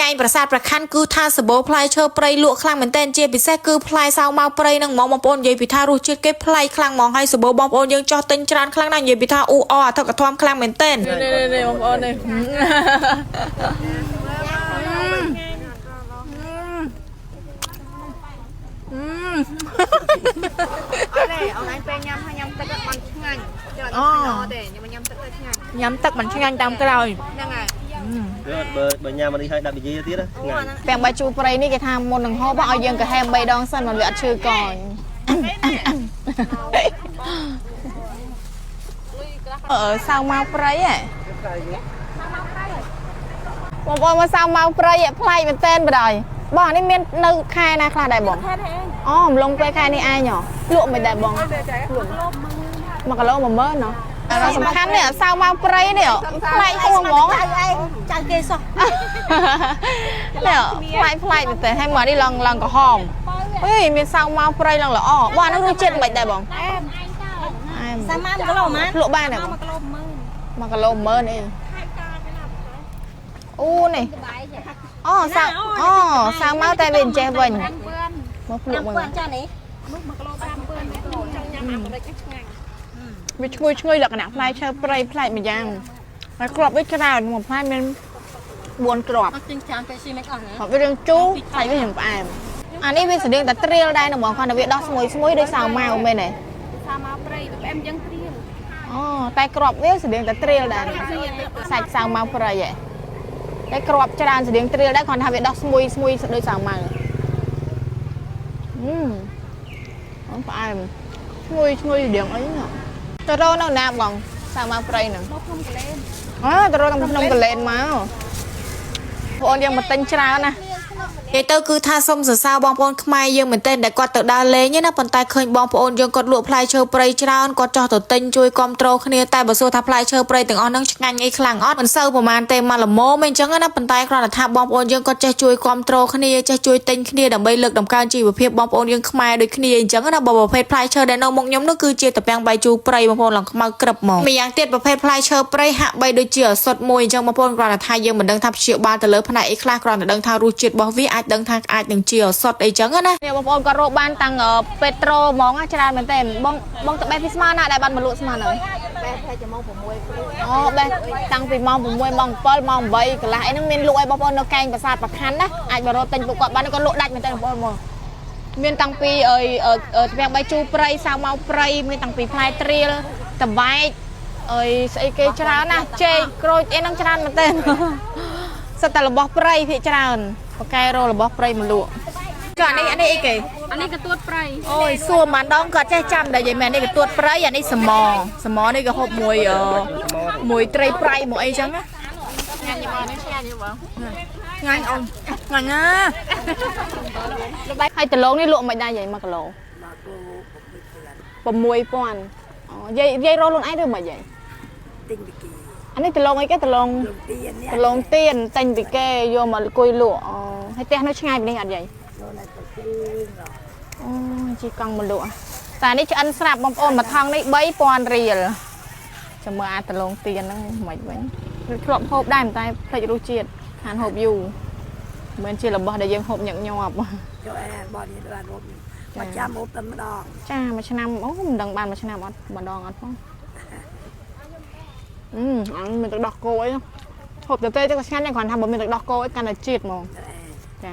កែងប្រាសាទប្រខណ្ឌគឺថាសបោផ្លែឈើព្រៃលក់ខ្លាំងមែនទែនជាពិសេសគឺផ្លែសាវម៉ាវព្រៃហ្នឹងហ្មងបងប្អូននិយាយពីថារសជាតិគេប្លែកខ្លាំងហ្មងហើយសបោបងប្អូនយើងចោះទិញច្រើនខ្លាំងណាស់និយាយពីថាអ៊ូអអធិកអធមខ្លាំងមែនទែន នេះនេះនេះបងប្អូននេះ អត់ទេអនឡាញពេលញ៉ាំហើយញ៉ាំទឹកអត់ឆ្ងាញ់ចុះអត់ទេញ៉ាំញ៉ាំទឹកទៅឆ្ងាញ់ ញ៉ាំទឹកមិនឆ្ងាញ់តាមក្រោយ ហ្នឹងហើយ បើបើញ៉ាំអានេះហើយដាក់ប៊ីយទៀតឆ្ងាញ់ ពាំងបាយជូរព្រៃនេះគេថាមុននឹងហូបឲ្យយើងកាហែម3ដងសិនមិនវាអត់ឈឺកញអឺសាវម៉ាវព្រៃហ៎បងប្អូនមកសាវម៉ាវព្រៃហ៎ប្លែកមែនតើបណ្ដោយបងអានេះមាននៅខែណាខ្លះដែរបងខែនេះឯងអូអំឡុងពេលខែនេះឯងហ៎លក់មិនដែរបងលក់1គីឡូ10000ហ៎អាសំខាន់នេះសាវម៉ាវព្រៃនេះប្លែកហួសហ្មង ចៅឯងចៅគេសោះ នេះប្លែកប្លែកមែនតើហើយមកនេះឡើងឡើងក្រហមអេមានសាវម៉ាវព្រៃឡើងល្អបងអានោះរសជាតិមិនដែរបងអែម សាម៉ា1គីឡូប៉ុន្មាន លក់បានទេបង1គីឡូ10000អីអូនេះអូសាវអូសាវម៉ាវតែវាអញ្ចេះវិញមកភ្លក់មួយ ពាន់ចានេះ វាឈ្ងុយឈ្ងុយលក្ខណៈផ្លែឈើព្រៃប្លែកម្យ៉ាងហើយគ្រាប់វាច្រើនមួយផ្លែមាន4គ្រាប់ អត់ទិញចាំពេលស៊ីមិនអស់ណា គ្រាប់វារាងជូរផ្លែវារាងផ្អែមអានេះវាស្តៀងតែត្រៀលដែរណាបងគ្រាន់តែវាដោះស្មួយស្មួយដូចសាវម៉ាវមែនទេ សាមកព្រៃទៅផ្អែមយើងព្រៀល អូតែក្របវាស្តៀងតែត្រៀលដែរសាច់សាវម៉ាវព្រៃហ៎តែក្របច្រើនស្តៀងត្រៀលដែរគ្រាន់ថាវាដោះស្មួយស្មួយដូចសាវម៉ាវអឺអូផ្អែមឈ្ងុយឈ្ងុយស្តៀងអីណាទៅរកនៅណាបងសាវម៉ាវព្រៃហ្នឹង មកភ្នំកលែន អើទៅរកតាមភ្នំកលែនមកបងអូនយើងមកទិញច្រើនណា និយាយទៅគឺថាសុំសរសើរបងប្អូនខ្មែរយើងមែនទែនដែលគាត់ទៅដើរលេងណាប៉ុន្តែឃើញបងប្អូនយើងគាត់លក់ផ្លែឈើព្រៃច្រើនគាត់ចោះទៅទិញជួយគ្រប់គ្រងគ្នាតែបើសួរថាផ្លែឈើព្រៃទាំងអស់ហ្នឹងឆ្ងាញ់អីខ្លាំងអត់មិនសូវប្រហែលទេមកល្មមអីចឹងណាប៉ុន្តែគ្រាន់តែថាបងប្អូនយើងគាត់ចេះជួយគ្រប់គ្រងគ្នាចេះជួយទិញគ្នាដើម្បីលើកតម្កើងជីវភាពបងប្អូនយើងខ្មែរដូចគ្នាអញ្ចឹងណាបើប្រភេទផ្លែឈើដែលនៅមុខខ្ញុំនោះគឺជាតាពាំងបាយជូរព្រៃបងប្អូនឡើងខ្មៅក្រឹបហ្មងម្យ៉ាងទៀតប្រភេទផ្លែឈើព្រៃហាក់បីដូចជាឱសថមួយអញ្ចឹងបងប្អូនគ្រាន់តែថាយើងមិនដឹងថាព្យាបាលទៅលើផ្នែកអីខ្លះគ្រាន់តែដឹងថារសជាតិរបស់វាអាចដឹងថាអាចនឹងជាឱសថអីចឹងណា នេះបងប្អូនគាត់រកបានតាំងពេត្រូហ្មងណាច្រើនមែនទែនបងបងទៅបេះពីស្មានណាដែលបានមកលក់ស្មានហើយ បែរថាจะម៉ោង6ព្រឹក អូបេះតាំងពីម៉ោង6ម៉ោង7ម៉ោង8កន្លះអីហ្នឹងមានលក់ឲ្យបងប្អូននៅកែងប្រាសាទប្រខណ្ឌណាអាចមករកទិញពួកគាត់បានគាត់លក់ដាច់មែនទែនបងប្អូនមកមានតាំងពីអីទ្វាំងបាយជូរព្រៃសាវម៉ាវព្រៃមានតាំងពីផ្លែត្រៀលតបែកអីស្អីគេច្រើនណាស់ចេកក្រូចអីហ្នឹងច្រើនមែនទែនសិតតែរបស់ព្រៃភាគច្រើនបកែរករបស់ព្រៃមកលក់ចុះអានេះអានេះអីគេ អានេះកទួតព្រៃ អូយសួរម្ដងគាត់ចេះចាំដែរយាយមែននេះកទួតព្រៃអានេះសមសមនេះក៏ហូបមួយអឺមួយត្រីប្រៃមួយអីចឹងណា ឆ្ងាញ់បងនេះឆ្ងាញ់បង ឆ្ងាញ់អូនឆ្ងាញ់ណា ហើយដលងនេះលក់មិនដែរយាយ1គីឡូ6000អូយាយយាយរកខ្លួនឯងឬមិនយាយ ទិញពីគេ អានេះដលងអីគេដលង ទៀននេះ ដលងទៀនតែញពីគេយកមកអង្គុយលក់អូហើយផ្ទះនៅឆ្ងាយពីនេះអត់យាយ នៅនៅទៅជើង អូជីកង់មកលក់តែនេះឆ្អិនស្រាប់បងប្អូនមួយថងនេះ3000រៀលចាំមើលអាដលងទៀនហ្នឹងមិនវិញធ្លាប់ហូបដែរតែផ្លេចរសជាតិខានហូបយូរមិនមែនជារបស់ដែលយើងហូបញឹកញាប់ ចូលអែបនេះបានហូបមកចាំហូបតែម្ដង ចាមួយឆ្នាំអូមិនដឹងបានមួយឆ្នាំអត់ម្ដងអត់ផងអឺអញមានទឹកដោះគោអីហូបទៅទេទៅក៏ឆ្ងាញ់ដែរគ្រាន់ថាបើមានទឹកដោះគោអីកាន់តែជាតិហ្មងចា